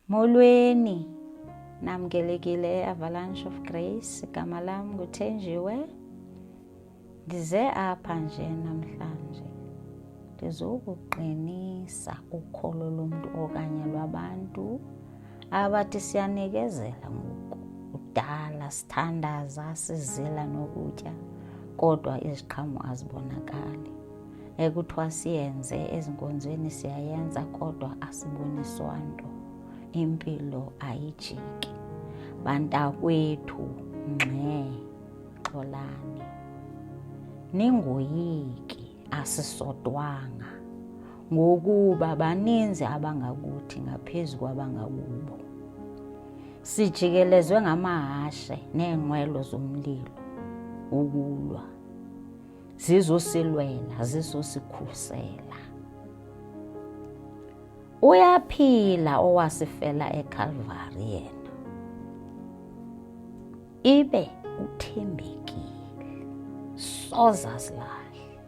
Molweni, namkelekile eAvalanche of Grace. Igama lam nguThenjiwe. Ndize apha nje namhlanje ndizokuqinisa ukholo lomntu okanye lwabantu abathi siyanikezela ngoku. Kudala sithandaza sizila nokutya kodwa iziqhamo azibonakali. Ekuthiwa siyenze ezinkonzweni siyayenza kodwa asiboniswa nto. Impilo ayijiki. Bantakwethu, ngxe, xolani. Ningoyiki, asisodwanga, ngokuba baninzi abangakuthi ngaphezu kwabangakubo. Sijikelezwe ngamahashe neenqwelo zomlilo ukulwa. Zizosilwela, zizosikhusela. Uyaphila owasifela eKalvari yena. Ibe uthembekile. Soza silahle.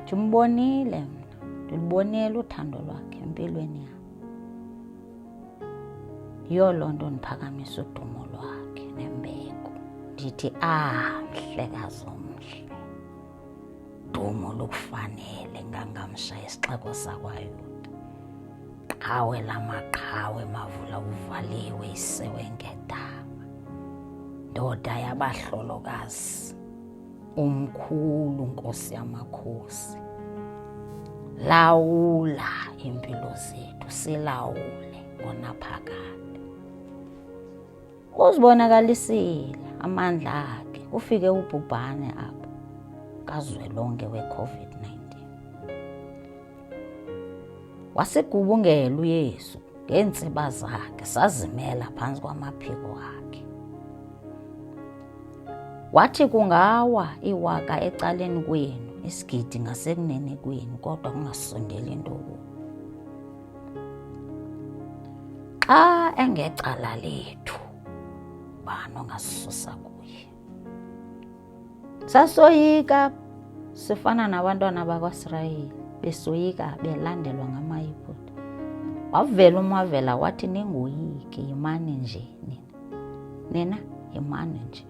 Ndimbonile mna, ndilubonile uthando lwakhe empilweni yam. Yiyo loo nto ndiphakamisa udumo lwakhe nembeko. Ndithi, ah, mhlekazi omhle. Dumo lukufanele ngangamsha isixeko sakwaYuda. Qhawe lamaqhawe mavula uvaliwe isewe nkedama. Ndoda yabahlolokazi, umkhulu nkosi yamakhosi. Lawula impilo zethu, silawule ngonaphakade. Uzibonakalisile amandla akhe, kufike ubhubhane apha kazwelonke we-COVID-19. Wasigubungela uYesu ngeentsiba zakhe, sazimela phantsi kwamaphiko akhe. Wathi kungawa iwaka ecaleni kwenu, isigidi ngasekunene kwenu, kodwa kungasondeli nto kubo. Xa engecala lethu, bani ongasisusa kuye? Sasoyika sifana nabantwana bakwaSirayeli besoyika belandelwa ngamaYiputa. Wavela umavela wathi ningoyiki, yimani nje nina. Nina yimani nje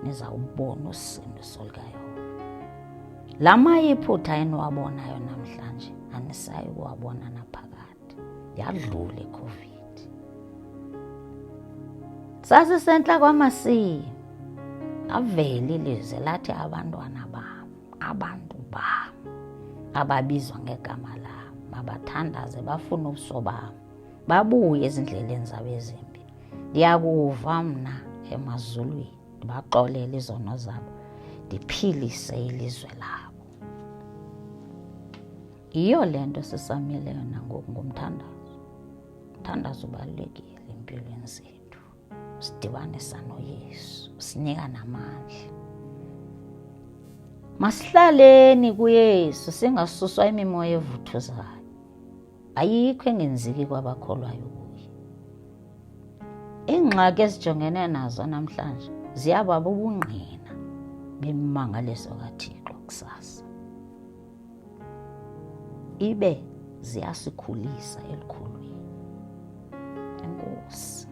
nizawubona usindiso lukaYehova. La mayiphutha eniwabonayo namhlanje anisayi kuwabona naphakade. Yadlula iCovid. Sasisentla kwamasimi. Avela ilizwi lathi abantwana bam, abantu bam ababizwa ngegama lam mabathandaze bafune ubuso bam, babuye ezindleleni zabo ezimbi. Ndiyakuva mna emazulwini, ndibaxolele izono zabo, ndiphilise ilizwe labo. Yiyo le nto sisamileyo nangoku ngomthandazo. Umthandazo ubalulekile empilweni zethu, usidibanisa noYesu, usinika namandla. Masihlaleni kuYesu singasuswa imimoya evuthuzayo. Ayikho engenzeki kwabakholwayo kuye. Iingxaki esijongene nazo namhlanje ziyaba bubungqina bemimangaliso kaThixo kusasa. Ibe ziyasikhulisa elukholweni. Enkosi.